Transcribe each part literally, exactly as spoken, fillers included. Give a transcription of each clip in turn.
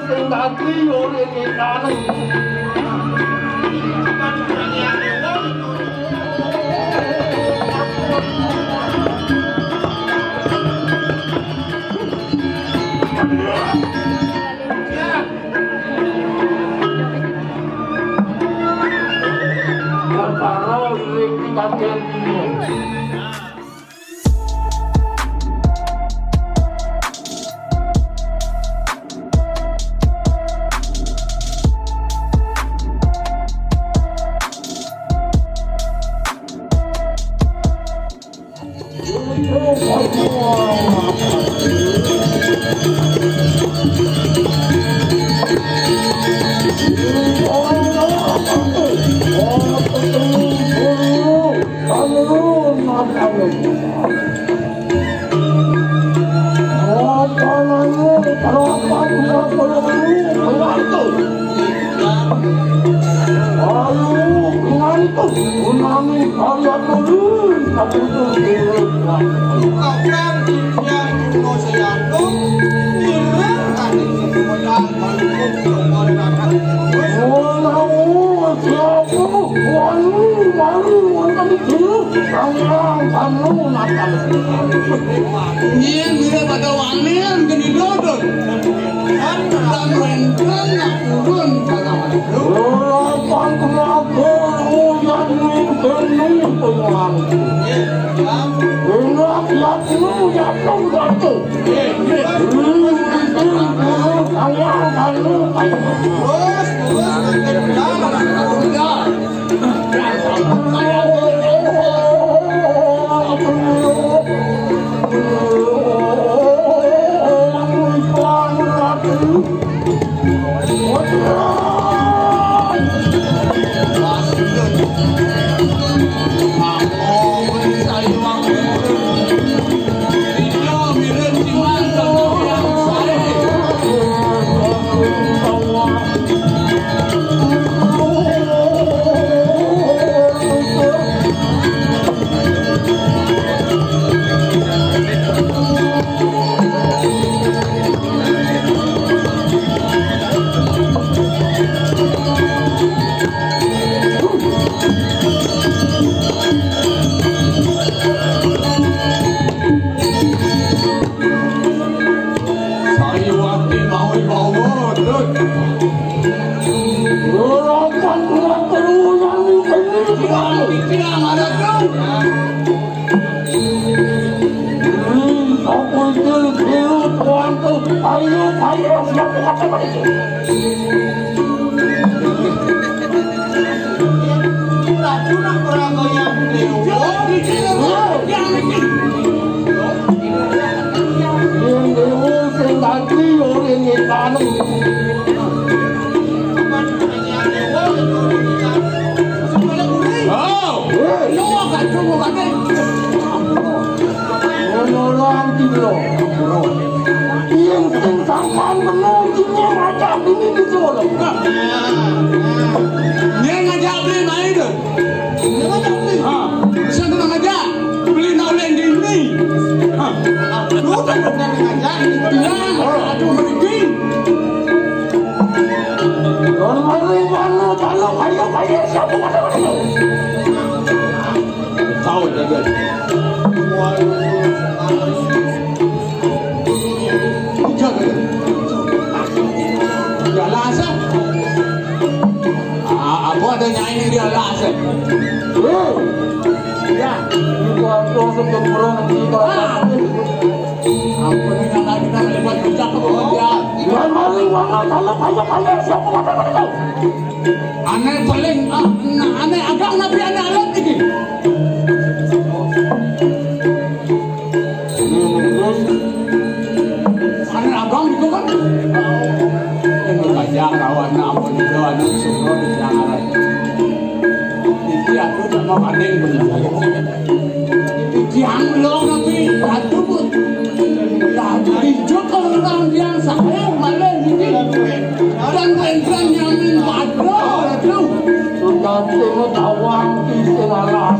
Sing dadi urip kita. Perkara urip kita. Yen dia pada wangil geni dodol. Kan wenten nak turun tanah. Lapan tenaga uyan ning geni pengulangan. Ing rakyatmu jatuh jatuh. Terus, terus, terus. Sariwati mau bawa, Dut. Ora kan kuat terusan ini. Tidak ada, Dut. Hmm, aku itu, itu, tuanku. Ayo, ayo, siapa kata itu? Yen sing sampean kena cincin ngajak bini gitu loh. Dia ngajak beli main tu. Dia ngajak beli. Ha, saya kena ngajak beli nak oleh dini. Ha, lu tak pernah ngajak. Dia aduh merigi. Kalau malu, malu, kalau kaya, kaya, siapa kata kata? Tahu tak dia? Hujan aja. Dia alas, ah. Ah, apa ada nyanyi dia alas, eh? Oh. Ya, itu aku sebelum orang kita. Ah. Apa ni nak lagi nak lepas hujan apa dia? Yang malu, malu, kalau kaya, kaya, siapa kata kata? Ane paling, ah, na-, ane agak nabi ane alat iki. Ane abang iku kan. Anu kajang rawan apa niku anu semua di jangaran. Iki aku tak mau paling bener. Iki yang lo nabi satu pun. Lah, dijok orang biasa, eh, malah ini. Dan rentang nyamin padha, aduh. Sudah sing tawang di sing alas.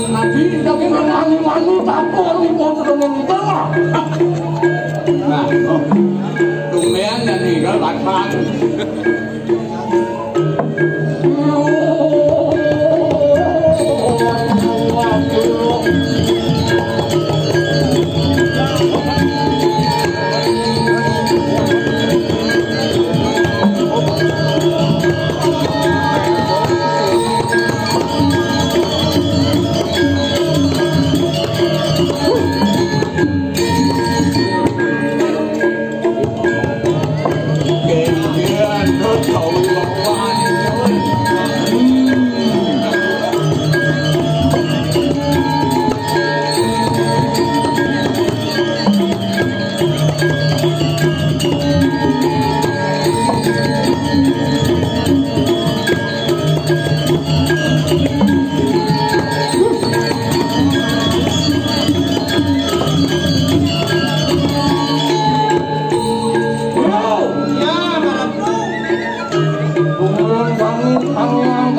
Nabi, tapi menani-mani takut nih, mau ketemu kita lah. Nah, oh.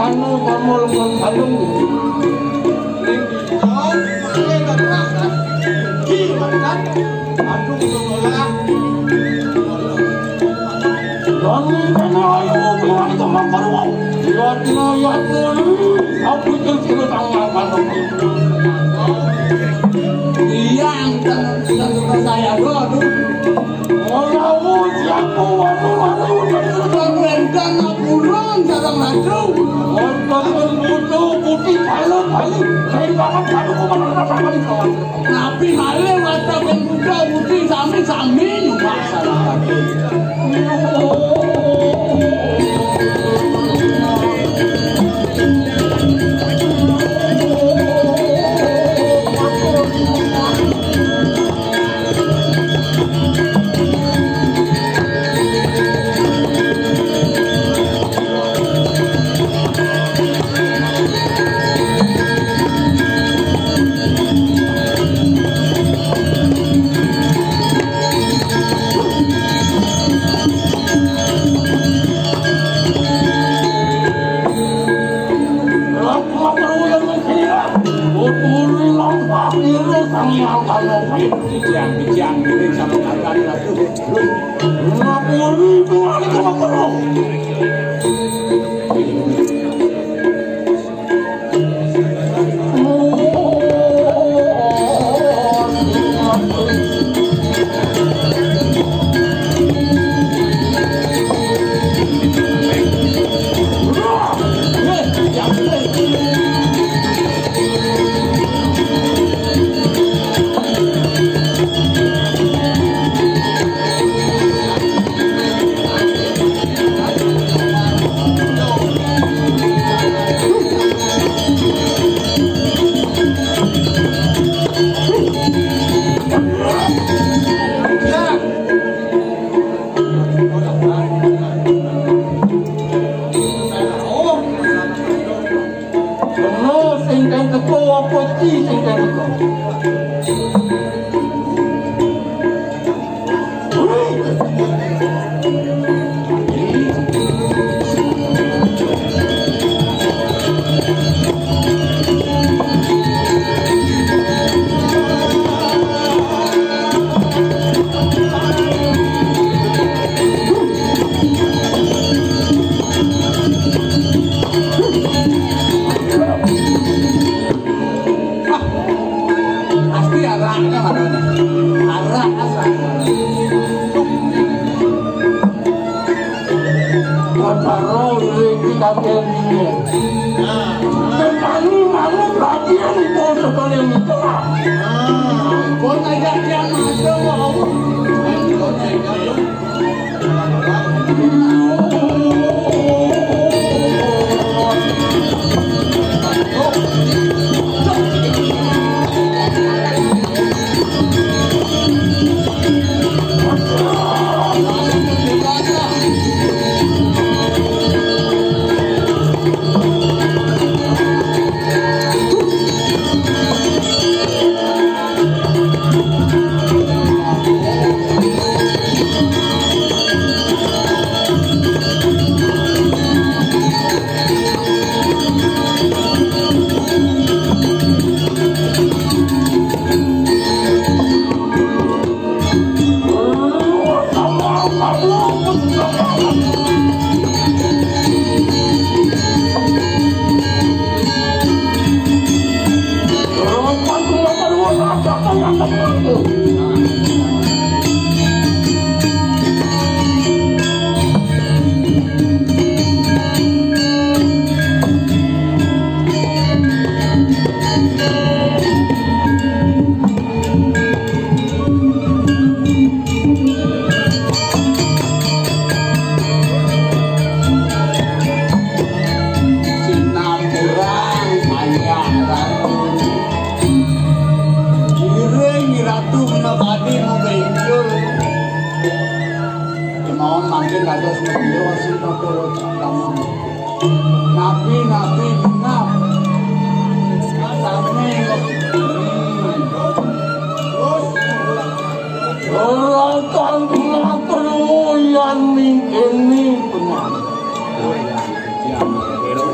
Anu, kamu lemah kalung. Ning, oh, malah gak keras, kan? Gila, kan? Aduh, tolonglah. Lan ning kene ayo, bukan itu mangkon wong. Lihat, lihat, lihat. Aku pikir sudah tangan. Iya, entar, entar saya dulu, aduh. Ora wis, ya, kuwi ora wis. Kok rendang ngapura, sareng madu. Wonten putu putih, balung, balung. Saya banget, aduh, kok malah rasa kali, kawan. Nabi malih wadah ben putu putih, sami-sami nyuwak sareng madu. Bener sing kang teko apa iki sing kang teko? Pasti araknya mana nih? Arak asal. Karo iki kabeh piye? Petani manuk latihan itu sekalian itu. Kok tidak dia masuk? Sinamurang payah ratu. Giring ratu menepati menggencur. Kemauan mangkin dados media wasit atau roti kamar. Nabi-nabi genap. Sami. Terus. Ora kang ngatur uyan mingkini benar. Uyan, uyan, uyan.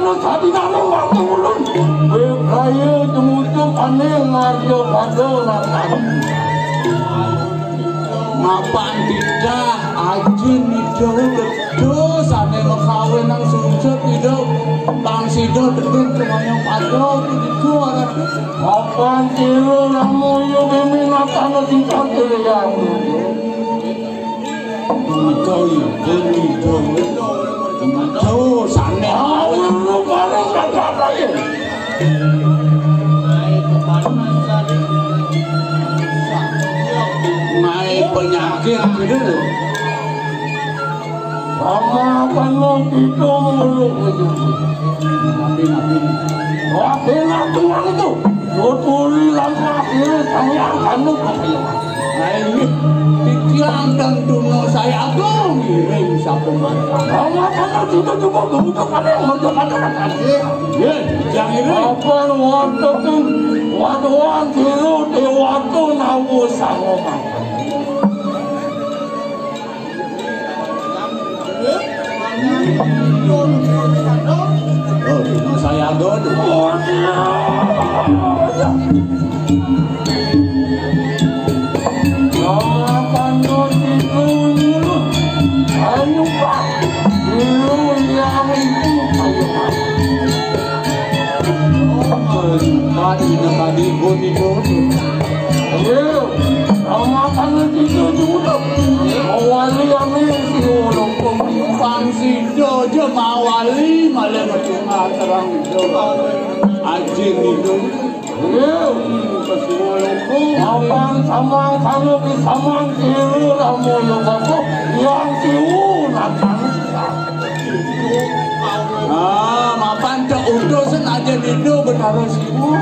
Tapi kalau waktu ulun, bebraya tumutup ane ngarjo pada lakan. Mapan titah ajin ida, tedo sane makawin nang sujud ida, bang sida tedun kemanya pada, begitu aran. Mapan tiru lamun yo beminatana tingkah yang. Ento, ento, ento. Ento, sane. Awal lu bareng kagak aja. Naik penyakit gitu. Sama kan lo gitu mulu gitu. Tapi, tapi. Wah, enak tuh itu. Tuturi langkah kiri, sayang kamu kok ya. Nah, ini pikiran dan dunia saya agung, ini bisa pemanfaat. Sama kan lo gitu juga begitu kan yang mau kata kata. Iya, jangan ini. Apa waktu tuh? Waktu waktu lu di waktu nawu sama makan. Oh, saya aduh. Ayo, Pak. Lu yang itu, ayo, Pak. Tadi, tadi, gua tidur. Ayo, sama kan lu tidur dulu. Awali yang ini, si Ulung Pung. Pang sida aja mawali, malah macam terang itu. Ajin itu. Ayo, sama-sama kalau di sama tidur, kamu yang bagus, yang tidur, akan. Ah, mapan tak utusan aja nido betara sibu.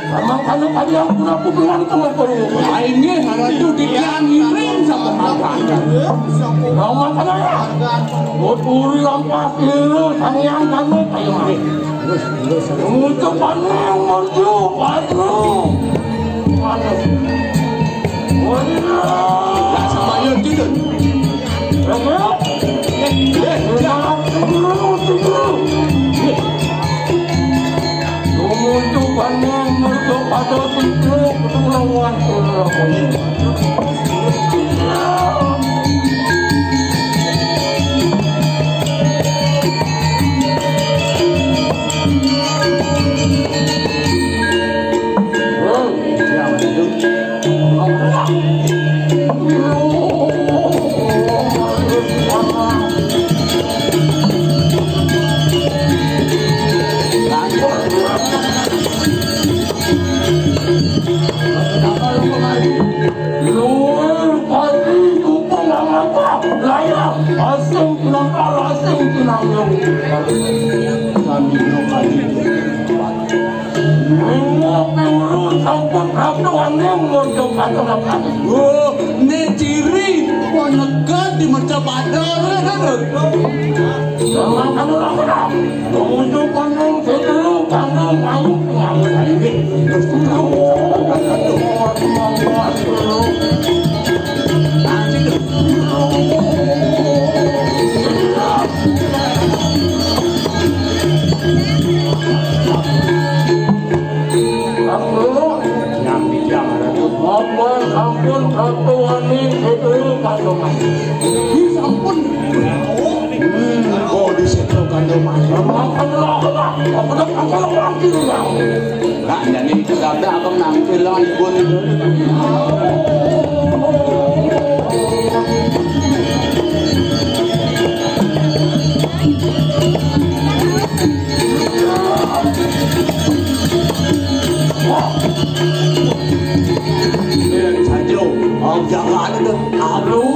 Emang kalau tadi yang pura pukulan tuh perlu. Aingnya harus tuh dikian ngiring sama makan. Mau makan apa? Mau puri lampas dulu, sangyang kamu kayak mana? Terus, terus, terus. Untuk mana yang mau tuh, waduh. Panas. Waduh. Lah, sama yuk, tidur. Asing pinangkal, asing pinangyung. Sandino kali. Minggu piwuru sampun ratu aning muncul kacamata. Oh, ne ciri wanega di Mercapada, lho, lho. Jangan kamu lakukan. Muncul kandung, sitelu, kandung, kamu, kamu, ini. Ampun, ampun, Ratu Wani, itu kandungan. Ih, ampun. Hmm, kok di situ kandungan? Makan lah, aku dah, aku dah, aku dah, aku dah. Lah, jadi itu kata abang nampil lah, ibu itu. Sajo, oh, jangan itu. Aduh,